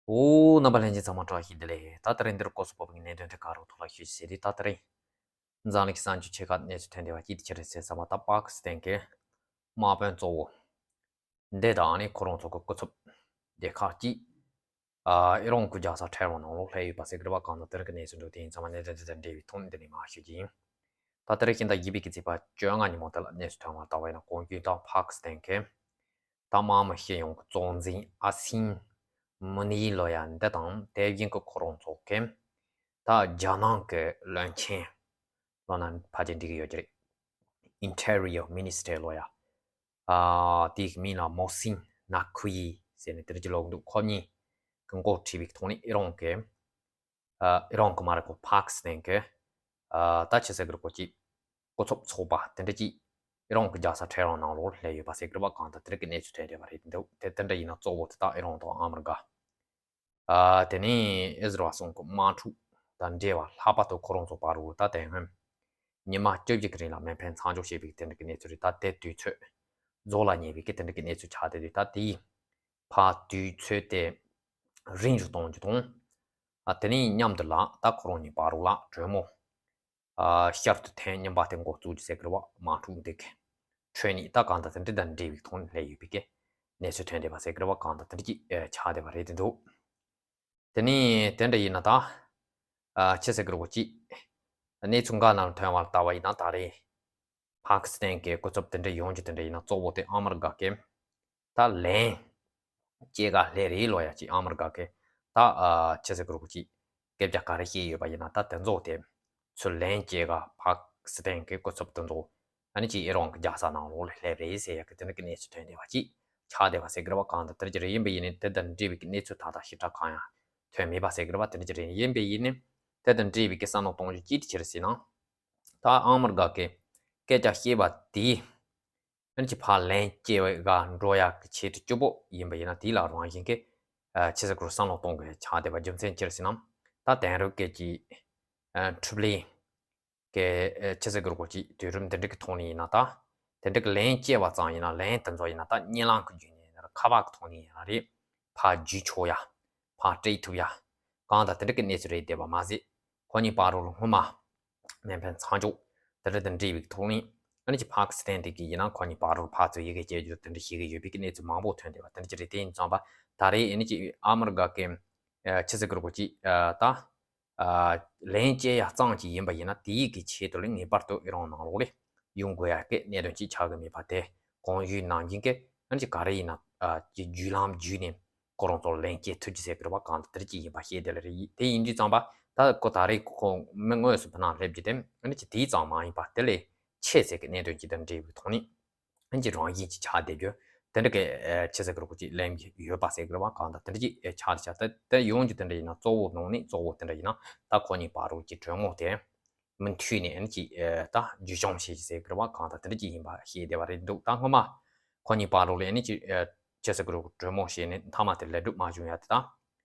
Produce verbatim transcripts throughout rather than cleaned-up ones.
ཨོ། རྣམ་པ་ལྷན་རྒྱས་ཚང་མ་བཀྲ་ཤིས་བདེ་ལེགས། ད་ལྟ་རིང་འདིར་སྐོར་སོགས་པ་གི་གནད་དོན་དེ་ག་རུ་ཐོག་ལ་ཞུ་ཞེས་ཟེར་ཏེ། ད་ལྟ་རིང་འཛམ་གླིང་གི་གསར་འགྱུར་ཆེ་ཁག་གནས་ཚུལ་ཐོན་བསྡད་པ་ཅིག་དེ་ཆི་རེད་ཟེར་ཙམ་པ། ད་པཱ་ཀི་སི་ཐན་གྱི་དམག་དཔོན་གཙོ་བོ་འདི་དང་ནི་ཁོ་རང་ཚོ་གི་སྐུ་ཚབ་སྡེ་ཁག་ཅིག་ཨ་ཨི་རན་གྱི་རྒྱལ་ས་ཐེ་རན་ནང་ལོགས་སླེབས་ཡོད་པ་ཟེར་གི་རེད་པ། གང་ལྟར་དེ་རིང་གི་གནས་ཚུལ་འདུག་དེ་ཡིན་ཙང་མ་གནད་དོན་དེ་དང་འབྲེལ་བའི་ཐོག་ནས་འདི་ནས་མར་ཞུ་རྒྱུ་ཡིན། ད་ལྟ་རེས་ཤིང་ད་བཞི་པའི་གི་ཚེས་པ་བཅོ་ལྔ་ཉིན་མོ་དེ་ལ་གནས་ཚུལ་ཐོན་པ་ལྟ་བ་ཡིན་ན། གོང་རྒྱུན་ད་པཱ་ཀི་སི་ཐན་གྱི་ད་དམག་མི་སྤྱི་ཡོངས་ཀྱི་གཙོ་འཛིན་ཨ་སིམ་མུ་ནི་ལོ་ཡ་འདི་དང་། དེ་བཞིན་གྱི་ཁོ་རང་ཚོ་གི་ད་རྒྱ་ནག་གི་བློན་ཆེན་ལོ་ན་ཕལ་ཆེར་འགྲིག་གི་ཡོད་ཀྱི་རེད། Interior Minister ལོ་ཡ། ཨ་དེའི་མིང་ལ་མོ་སིན་ན་ཁུ་ཡི་ཟེར་ནས་དེ་འདྲ་ཅིག་ལབ་འདུག་ཁོ་གཉིས་ཀྱི་འགོ་ཁྲིད་པའི་ཐོག་ནས་ཨི་རན་གྱི་ཨ་ཨི་རན་གྱི་མ་རེད་ཁོ། པཱ་ཀི་སི་ཐན་གྱི་ཨ་ད་ཆི་ཟེར་གི་རེད། ཁོ་ཅིག་སྐུ་ཚབ་ཚོགས་པ་དེ་འདྲ་ཅིག་ཨི་རན་གྱི་རྒྱལ་ས་ཐེ་རན་ནང་ལོགས་སླེབས་ཡོད་པ་ཟེར་གི་རེད་པ། གང་ལྟར་དེ་འདྲ་གི་གནས་ཚུལ་ཐོན་བསྡད་པ་རེད་འདུག་དེ་དེ་འདྲ་ཡིན་ན་གཙོ་བོ་དེ་དག་ཨི་རན་དང་ཨ་མི་རི་ཀ། ཨ་དེ་ནས་ཨི་ཟི་རལ་གསུམ་གྱི་དམག་འཁྲུག་དང་འབྲེལ་བ། ལྷག་པར་དུ་ཁོ་རང་ཚོ་བར་དུ་ད་དེ་སྔོན་ཉི་མ་བཅུ་བཞི་གི་རིང་ལ་མེ་འཕེན་མཚམས་འཇོག་བྱས་པའི་དེ་འདྲ་གི་གནས་ཚུལ་རེད། ད་དེ་དུས་ཚོད་རྫོགས་ལ་ཉེ་བའི་གི་དེ་འདྲ་གི་གནས་ཚུལ་ཆགས་བསྡད་དུས། ད་དེའི་ཕར་དུས་ཚོད་དེ་རིང་རུ་གཏོང་རྒྱུ་དང་། ཨ་དེ་ནས་མཉམ་དུ་ལ་ད་ཁོ་རང་གཉིས་བར་དུ་ལ་གྲོས་མོལ་ཨ་བསྐྱར་དུ་ཐེངས་གཉིས་པ་དེ་འགོ་བཙུགས་རྒྱུ་ཟེར་གི་རེད་པ། དམག་འཁྲུག་འདི་གི་ཁྲོད་ནས་ད་གང་ལྟར་དེ་འདྲ་དང་འབྲེལ་བའི་ཐོག་ནས་སླེབས་ཡོད་པའི་གི་གནས་ཚུལ་ཐོན་བསྡད་པ་ཟེར་གི་རེད་པ། གང་ལྟར་དེ་འདྲ་ཅིག་ཨེ་ཆགས་བསྡད་པ་རེད་དེ་འདུག་དེ་ནས་དེ་འདྲ་ཡིན་ན་ད་ཨ་ཆི་ཟེར་གི་རེད། ཁོ་ཅིག་གནས་ཚུལ་འགའ་ནང་ཐོན་པ་ལྟ་བ་ཡིན་ན། ད་རེས་པཱ་ཀི་སི་ཐན་གྱི་སྐུ་ཚབ་དེ་འདྲ་ཡོང་རྒྱུ་དེ་འདྲ་ཡིན་ན། གཙོ་བོ་དེ་ཨ་མི་རི་ཀ་གི་ད་ལན་སྐྱེལ་ག་སླེབས་རེད་ལོ་ཡ། ཅིག་ཨ་མི་རི་ཀ་གི་ད་ཨ་ཆི་ཟེར་གི་རེད། ཁོ་ཅིག་སྐད་ཆ་ག་རེ་བཤད་ཡོད་པ་ཡིན་ན། ད་དེ་ཚོ་དེ་ཚུར་ལན་སྐྱེལ་ག་པཱ་ཀི་སི་ཐན་གྱི་སྐུ་ཚབ་དེ་ཚོ་ཨ་ནི་ཅིག་ཨི་རན་གྱི་རྒྱལ་ས་ནང་ལོགས་ལ་སླེབས་རེད་ཟེར་ཡ་གི་དེ་འདྲ་གི་གནས་ཚུལ་ཐོན་བསྡད་པ་ཅིག་ཆགས་བསྡད་པ་ཟེར་གི་རེད་པ། གང་ལྟར་དེ་འདྲ་ཅིག་རེད་ཡིན་པ་ཡིན་ནའི་དེ་དང་འབྲེལ་བའི་གནས་ཚུལ་ད་ལྟ་ཞིབ་ཕྲ་གང་ཡང་ཐོན་མེད་པ་ཟེར་གི་རེད་པ། དེ་འདྲ་ཅིག་རེད་ཡིན་པ་ཡིན་ནའི་དེ་དང་འབྲེལ་བའི་གི་བསམ་བློ་གཏོང་རྒྱུ་ཅིག་དེ་ཅི་རེད་ཟེར་ན། ད་ཨ་མི་རི་ཀ་གི་སྐད་ཆ་བཤད་པ་དེ་ཨ་ནི་ཅིག་ཕར་ལན་སྐྱེལ་བའི་ག་འགྲོ་ཡ་གི་ཆེད་དུ་སྐྱོ་པོ་ཡིན་པ་ཡིན་ན། དེ་ལ་རང་བཞིན་གྱི་ཨ་ཆི་ཟེར་གི་རེད། བསམ་བློ་གཏོང་དགོས་ཆགས་བསྡད་པ་རྒྱུ་མཚན་ཅི་རེད་ཟེར་ན། ད་དེང་རབས་སྐད་ཀྱི་ཨ་འཕྲུལ་ལས་ཀྱི་ཨ་ཆི་ཟེར་གི་རེད། ཁོ་ཅིག་དུས་རིམ་འདི་འདྲ་གི་ཐོག་ནས་ཡིན་ན། ད་དེ་འདྲ་གི་ལན་སྐྱེལ་བ་ཙམ་ཡིན་ན། ལན་དེ་ཚོ་ཡིན་ན་ད་བརྙན་ལམ་གི་བརྒྱུད་ནས་ཡིན་ན་རེད། ཁ་པར་གི་ཐོག་ནས་ཡིན་ན་རེད། ཕར་བརྒྱུད་ཆོག་ཡ། ཕར་སྤྲད་ཐུབ་ཡ། གང་ལྟར་དེ་འདྲ་གི་གནས་ཚུལ་རེད་བསྡད་པ་མ་ཟད། ཁོ་གཉིས་བར་དུ་ལ་སྔོན་མ་མེ་འཕེན་མཚམས་འཇོག་དེ་འདྲ་དང་འབྲེལ་བའི་ཐོག་ནས་ཨ་ནི་ཅིག་པཱ་ཀི་སི་ཐན་དེ་གི་ཡིན་ན་ཁོ་གཉིས་བར་དུ་ཕར་ཚུར་ཡི་གེ་སྐྱེལ་རྒྱུ་དེ་འདྲ་བྱེད་ཀྱི་ཡོད་པའི་གི་གནས་ཚུལ་མང་པོ་ཐོན་བསྡད་པ་དེ་འདྲ་ཅིག་རེད། དེ་ཡིན་ཙང་པ་ད་རེས་ཨ་ནི་ཅིག་ཨ་མི་རི་ཀ་གི་ཨ་ཆི་ཟེར་གི་རེད། ཁོ་ཅིག་ཨ་ད་ཨ་ལན་སྐྱེལ་ཡ་ཙམ་ཅིག་ཡིན་པ་ཡིན་ན། དེའི་གི་ཆེད་དུ་ལ་ངེས་པར་དུ་ཨི་རན་ནང་ལོགས་ལ་ཡོང་དགོས་ཡ་གི་གནད་དོན་ཅིག་ཆགས་ཀྱི་མེད་པ། དེ་གོང་ཞུས་ནང་བཞིན་གི་ཨ་ནི་ཅིག་ག་རེ་ཡིན་ན་ཨ་ཅིག་བརྒྱུད་ལམ་བརྒྱུད་ནས་ཁོ་རང་ཚོར་ལན་སྐྱེལ་ཐུབ་རྒྱུ་ཟེར་གི་རེད་པ། གང་ལྟར་དེ་འདྲ་ཅིག་ཡིན་པ་ཤེས་བསྡད་ལེ་རེད། དེ་ཡིན་དུས་ཙང་པ་ད་ཁོ་ད་རེས་ཁོ་མི་དངོས་སུ་བུ་ནང་སླེབས་རྒྱུ་དེ་ཨ་ནི་ཅིག་དེའི་ཙམ་མ་ཡིན་པ། དེ་ལས་ཆེ་ཟེར་གི་གནད་དོན་ཅིག་དང་འབྲེལ་བའི་ཐོག་ནས། ཨ་ནི་ཅིག་རང་བཞིན་ཅིག་ཆགས་བསྡད་རྒྱུ་དེ་འདྲ་གི་ཨ་ཆི་ཟེར་གི་རེད། ཁོ་ཅིག་ལན་ཡོད་པ་ཟེར་གི་རེད་པ། གང་ལྟར་དེ་འདྲ་ཅིག་ཨ་ཆགས་དེ་ཆགས་དེ་དེ་ཡོང་རྒྱུ་དེ་འདྲ་ཡིན་ན། གཙོ་བོ་ནང་ནས་གཙོ་བོ་དེ་འདྲ་ཡིན་ན། ད་ཁོ་གཉིས་བར་དུ་གི་གྲོས་མོལ་དེ་མུ་མཐུད་ནས་ཨ་ནི་ཅིག་ཨ་ད་བརྒྱུད་སྐྱོང་བྱེད་ཀྱི་ཟེར་གི་རེད་པ། གང་ལྟར་དེ་འདྲ་ཅིག་ཡིན་པ་ཤེས་བསྡད་པ་རེད་འདུག་ད་སྔོན་མ་ཁོ་གཉིས་བར་དུ་ལ་ཨ་ནི་ཅིག་ཨ་ཆི་ཟེར་གི་རེད། གྲོས་མོལ་བྱས་ནས་མཐའ་མ་དེ་ལེགས་གྲུབ་མ་བྱུང་ཡ་དེ་དང་།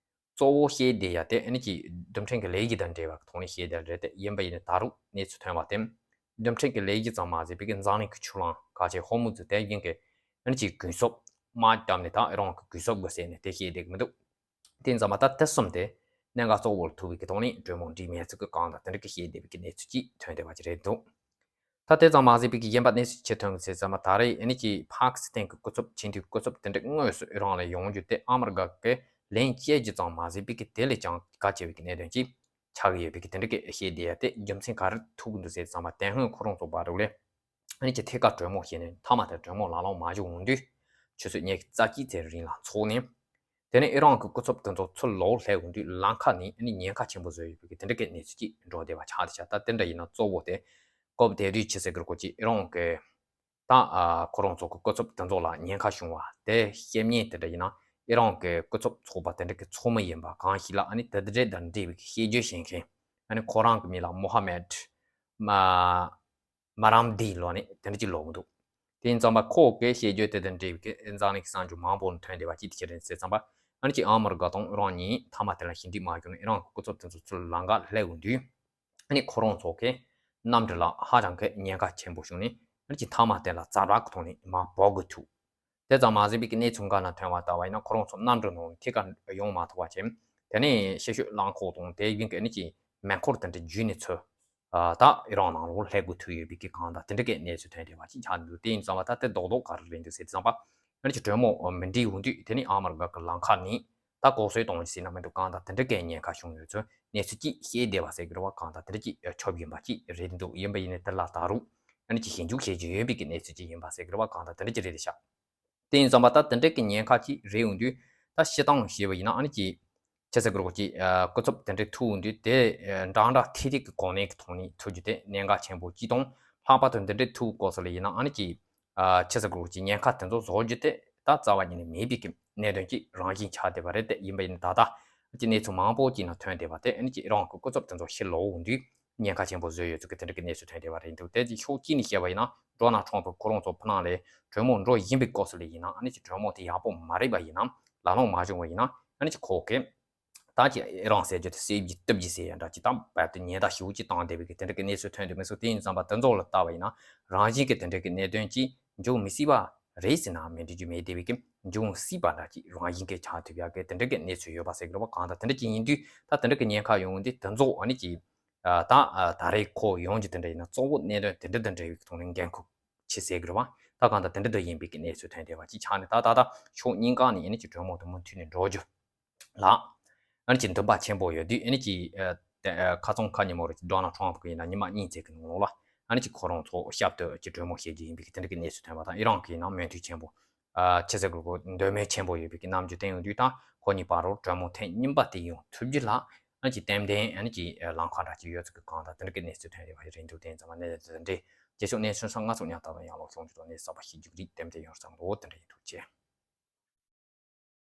གཙོ་བོ་བཤད་བསྡད་ཡ་དེ་ཨ་ནི་ཅིག་རྡུལ་ཕྲན་གྱི་ལས་གཞི་དང་འབྲེལ་བའི་ཐོག་ནས་བཤད་བསྡད་རེད། དེ་ཡིན་པ་ཡིན་ན་ད་རུང་གནས་ཚུལ་ཐོན་པ་དེ་རྡུལ་ཕྲན་གྱི་ལས་གཞི་ཙམ་མ་ཟད་པའི་གི་འཛམ་གླིང་གི་ཆུ་ལམ་ཁ་ཆེ་ཧོར་མུ་ཛི་དེ་བཞིན་གྱི་ཨ་ནི་ཅིག་གུན་གསབ་དམག་བརྒྱབ་ནས་ད་ཨི་རན་གྱི་གུན་གསབ་དགོས་ཟེར་ནས་དེ་བཤད་བསྡད་ཀྱི་མི་འདུག་དེ་ཙམ་པ་ད་དེ་གསུམ་དེ་གནད་འགག་གཙོ་བོར་ཐུག་པའི་གི་ཐོག་ནས་གྲོས་མོལ་འགྲིག་མེད་ཚུལ་གྱི་གང་དང་དེ་འདྲ་གི་བཤད་བསྡད་པའི་གི་གནས་ཚུལ་ཅིག་ཐོན་བསྡད་པ་ཅིག་རེད་འདུག་ད་དེ་ཙམ་མ་ཟད་པའི་གི་གཞན་པ་གནས་ཚུལ་ཆེ་ཐོན་གི་ཟེར་ཙམ་པ། ད་རེས་ཨ་ནི་ཅིག་པཱ་ཀི་སི་ཐན་གྱི་སྐུ་ཚབ་ཆེས་མཐོའི་སྐུ་ཚབ་དེ་འདྲ་དངོས་སུ་ཨི་རན་ལ་ཡོང་རྒྱུ་དེ་ཨ་མི་རི་ཀ་གི་ལན་སྐྱེལ་རྒྱུ་ཙམ་མ་ཟད་པའི་གི་དེ་ལས་ཀྱང་གལ་ཆེ་བའི་གི་གནད་དོན་ཅིག་ཆགས་ཀྱི་ཡོད་པའི་གི་དེ་འདྲ་གི་བཤད་བསྡད་ཡ་དེ་རྒྱུ་མཚན་ག་རེ་ཐུག་གི་འདུག་ཟེར་ཙམ་པ། དེ་སྔོན་ཁོ་རང་ཚོ་བར་དུ་ལས་ཨ་ནི་ཅིག་ཐད་ཀར་གྲོས་མོལ་བྱས་ནས་མཐའ་མ་དེ་གྲོས་མོལ་ལག་ལེན་མ་བྱུང་དུས་ཆུ་ཚོད་ཉི་ཤུ་རྩ་གཅིག་ཙམ་རིང་ལ་འཚོགས་ནས། དེ་ནས་ཨི་རན་གྱི་སྐུ་ཚབ་དེ་ཚོ་ཚུར་ལོག་སླེབས་ཡོང་དུས་ལམ་ཁ་ནས་ཨ་ནི་ཉེན་ཁ་ཆེན་པོ་བཟོས་ཡོད་པའི་གི་དེ་འདྲ་གི་གནས་ཚུལ་ཅིག་འགྲོ་བསྡད་པ་ཆགས་བསྡད་ཤག་ད་དེ་འདྲ་ཡིན་ན་གཙོ་བོ་དེ་སྐབས་དེ་དུས་ཆི་ཟེར་གི་རེད། ཁོ་ཅིག་ཨི་རན་གྱི་ད་ཨ་ཁོ་རང་ཚོ་གི་སྐུ་ཚབ་དེ་ཚོ་ལ་ཉེན་ཁ་བྱུང་བ་དེ་བཤད་མཁན་དེ་འདྲ་ཡིན་ན། ཨི་རན་གྱི་སྐུ་ཚབ་ཚོགས་པ་དེ་འདྲ་གི་ཚོགས་མི་ཡིན་པ་གང་ཞིག་ལ་ཨ་ནི་དེ་འདྲ་དང་འབྲེལ་བའི་གི་བཤད་རྒྱུ་བྱེད་མཁན། ཨ་ནི་ཁོ་རང་གི་མིང་ལ་མོ་ཧ་མེད་མ། མ་རམ་དི་ལོ་ནས་དེ་འདྲ་ཅིག་ལབ་ཀྱི་འདུག་དེ་ཡིན་ཙང་པ་ཁོ་གིས་བཤད་རྒྱུ་དེ་དང་འབྲེལ་བའི་གི་འཛམ་གླིང་གི་གསར་འགྱུར་མང་པོ་ཐོན་བསྡད་པ་ཅིག་དེ་ཅི་རེད་ཟེར་ཙམ་པ། ཨ་ནི་ཅིག་ཨ་མི་རི་ཀ་དང་ཨི་རན་གཉིས་མཐའ་མ་དེ་ལ་ཞི་འགྲིག་མ་བྱུང་ནས་ཨི་རན་གྱི་སྐུ་ཚབ་དེ་ཚོ་ཚུར་ལམ་ཁ་སླེབས་ཡོང་དུས། ཨ་ནི་ཁོ་རང་ཚོ་གི་གནམ་གྲུ་ལ་ཧ་ཅང་གི་ཉེན་ཁ་ཆེན་པོ་བྱུང་ནས། ཨ་ནི་ཅིག་མཐའ་མ་དེ་ལ་ཛ་དྲག་གི་ཐོག་ནས་མར་འབབ་དགོས་ཐུག་དེ་ཙམ་མ་ཟད་པའི་གི་གནས་ཚུལ་འགའ་ལ་ཐོན་པ་ལྟ་བ་ཡིན་ན། ཁོ་རང་ཚོ་གནམ་གྲུ་ནང་ཐད་ཀར་ཡོང་མ་ཐུབ་པ་བྱས། དེ་ནས་ཤི་ཤོད་རླངས་འཁོར་དང་དེ་བཞིན་གི་ཨ་ནི་ཅིག་མེ་འཁོར་དེ་འདྲ་བརྒྱུད་ནས་ཚུར་ཨ་ད་ཨི་རན་ནང་ལོགས་སླེབས་དགོས་ཐུག་ཡོད་པའི་གི་གང་ལྟར་དེ་འདྲ་གི་གནས་ཚུལ་ཐོན་བསྡད་པ་ཅིག་ཆགས་འདུག་དེ་ཡིན་ཙང་བ་ད་དེ་རྡོག་རྡོག་ག་རེ་རེད་འདུག་ཟེར་དུས་ཙམ་པ། ཨ་ནི་ཅིག་གྲོས་མོལ་མི་འགྲིག་ཡོང་དུས་དེ་ནི་ཨ་མ་རི་ཀ་གི་ལམ་ཁ་ནས་ད་ལྐོག་གསོད་གཏོང་རྒྱུ་ཟེར་ན་མི་འདུག་གང་ལྟར་དེ་འདྲ་གི་ཉེན་ཁ་བྱུང་ཡོད་ཚུལ་གནས་ཚུལ་ཅིག་བཤད་བསྡད་པ་ཟེར་གི་རེད་བ། གང་ལྟར་དེ་འདྲ་ཅིག་ཆོབ་ཡིན་པ་ཅིག་རེད་འདུག་ཡིན་པ་ཡིན་ནའི་དེ་ལ་ད་རུང་ཨ་ནི་ཅིག་ཞིབ་འཇུག་བྱེད་རྒྱུ་ཡོད་པའི་གི་གནས་ཚུལ་ཅིག་ཡིན་པ་ཟེར་གི་རེད་བ། གང་ལྟར་དེ་འདྲ་ཅིག་རེད་དེ་ཤག་དེ་ཡིན་ཙང་བ་ད་དེ་འདྲ་གི་ཉེན་ཁ་ཅིག་རེད་ཡོང་དུས། ད་སྤྱིར་བཏང་བཤད་པ་ཡིན་ན་ཨ་ནི་ཅིག་ཆི་ཟེར་དགོས་རེད་ཅིག་ཨ་སྐུ་ཚབ་དེ་འདྲ་ཐུག་ཡོང་དུས་དེ་ཨ་འདྲ་འདྲ་ཐིག་ཐིག་གི་གོ་གནས་ཀྱི་ཐོག་ནས་ཐུག་རྒྱུ་དེ་གནད་འགག་ཆེན་པོ་གཅིག་དང་། ལྷག་པར་དུ་འདི་འདྲའི་ཐུག་སྐབས་སུ་ལ་ཡིན་ན་ཨ་ནི་ཅིག་ཨ་ཆི་ཟེར་དགོས་རེད་ཅིག་ཉེན་ཁ་དེ་ཚོ་བཟོ་རྒྱུ་དེ་ད་རྩ་བ་ཉིད་ནས་མེད་པའི་གི་གནད་དོན་གཅིག་རང་བཞིན་ཆགས་བསྡད་པ་རེད། དེ་ཡིན་པ་ཡིན་ན་ད་ལྟ་ཅིག་གནས་ཚུལ་མང་པོ་ཅིག་ནང་ཐོན་བསྡད་པ་དེ་ཨ་ནི་ཅིག་ཨི་རན་གྱི་སྐུ་ཚབ་དེ་ཚོ་ཕྱིར་ལོག་ཡོང་དུས། ཉེན་ཁ་ཆེན་པོ་བཟོས་ཡོད་ཚུལ་གྱི་དེ་འདྲ་གི་གནས་ཚུལ་ཐོན་བསྡད་པ་རེད་འདུག་དེ་ཕྱོགས་གཅིག་ནས་བཤད་པ་ཡིན་ན། ཌོ་ནལ་ཊམ་ཕུ་ཁོ་རང་ཚོ་ཕུ་ནང་ལ་གྲོས་མོལ་འགྲོ་བཞིན་པའི་སྐབས་སུ་ལ་ཡིན་ན་ཨ་ནི་ཅིག་གྲོས་མོལ་དེ་ཡག་པོ་མ་རེད་པ་ཡིན་ན། ལ་ལོང་མ་བྱུང་བ་ཡིན་ན་ཨ་ནི་ཅིག་ཁོ་གིས་ད་ཅིག་ཨི་རན་ཟེར་རྒྱུ་དེ་བསད་རྒྱུ་གཏུབ་རྒྱུ་ཟེར་ཡ་འདྲ་ཅིག་དང་རྦད་དེ་ཉེན་བརྡ་ཞེ་པོ་ཅིག་བཏང་བསྡད་པའི་གི་དེ་འདྲ་གི་གནས་ཚུལ་ཐོན་འདུག་མི་སོགས། དེ་ཡིན་ཙང་བ་དེ་ཚོ་ལ་ལྟ་བ་ཡིན་ན་རང་བཞིན་གི་དེ་འདྲ་གི་གནད་དོན་ཅིག་འབྱུང་མི་སྲིད་པ་རེད་ཟེར་ན་མི་འགྲིག་རྒྱུ་མེད་བསྡད་པའི་གི་འབྱུང་སྲིད་པ་འདྲ་ཅིག་རང་བཞིན་གི་ཆགས་ཐུབ་ཡ་གི་དེ་འདྲ་གི་གནས་ཚུལ་ཡོད་པ་ཟེར་གི་རེད་བ། གང་ལྟར་དེ་འདྲ་ཅིག་ཡིན་དུས་ད་དེ་འདྲ་གི་ཉེན་ཁ་ཡོང་དུས་དེ་ཚོ་ཨ་ནི་ཅིག་ཨ་ད་ཨ་ད་རེས་ཁོ་ཡོང་རྒྱུ་དེ་འདྲ་ཡིན་ན་གཙོ་བོ་གནད་དོན་དེ་འདྲ་དང་འབྲེལ་བའི་ཐོག་ནས་འགན་ཁུར་ཆེ་ཟེར་གི་རེད་བ། ད་གང་ལྟར་དེ་འདྲ་དུ་ཡིན་པའི་གི་གནས་ཚུལ་ཐོན་བསྡད་པ་ཅིག་ཆགས་ནས། ད་ད་ད་ཕྱོགས་གཉིས་ཀ་ནས་ཨ་ནི་ཅིག་གྲོས་མོལ་དུ་མུ་མཐུད་ནས་འགྲོ་རྒྱུ་ལ་ཨ་ནི་ཅིག་འདུན་པ་ཆེན་པོ་ཡོད་དུས། ཨ་ནི་ཅིག་ཨ་དེ་ཨ་ཁ་སང་ཁ་ཉིན་མོ་རེད། ཌོ་ནལ་ཊམ་ཕུ་གི་ཡིན་ན་ཉི་མ་གཉིས་ཙམ་གི་ནང་ལོགས་ལ་ཨ་ནི་ཅིག་ཁོ་རང་ཚོ་ཞབས་ཏོག་ཅིག་གྲོས་མོལ་བྱེད་རྒྱུ་ཡིན་པའི་གི་དེ་འདྲ་གི་གནས་ཚུལ་ཐོན་པ་དང་། ཨི་རན་གི་ཡིན་ན་མོས་མཐུན་ཆེན་པོ། ཨ་ཆི་ཟེར་དགོས་གོ་འདོད་མོས་ཆེན་པོ་ཡོད་པའི་གི་རྣམ་འགྱུར་བསྟན་ཡོང་དུས། ད་ཁོ་གཉིས་བར་རུ་གྲོས་མོལ་ཐེངས་གཉིས་པ་དེ་ཡོང་ཐུབ་རྒྱུ་ལ་ཨ་ནི་ཅིག་ཏན་ཏན་ཨ་ནི་ཅིག་ལམ་ཁ་འདྲ་ཅིག་ཡོད་ཚུལ་གི་གང་ལྟར་དེ་འདྲ་གི་གནས་ཚུལ་ཐོན་ཡོད་པ་རེད་འདུག་དེ་ཡིན་ཙང་མ་གནས་དེ་འདྲའི་རྗེས་ཕྱོགས་གནས་ཚུལ་སོགས་ང་ཚོ་ཉག་ཏག་ཏག་ཡང་ལོག་སོང་རྒྱུ་དང་། གནས་གསར་པ་ཞིག་རྒྱུགས་རིགས་ཏན་ཏན་ཡོང་བསམ་འདུག་དེ་འདྲ་ཡིན། ཐུགས་རྗེ་ཆེ།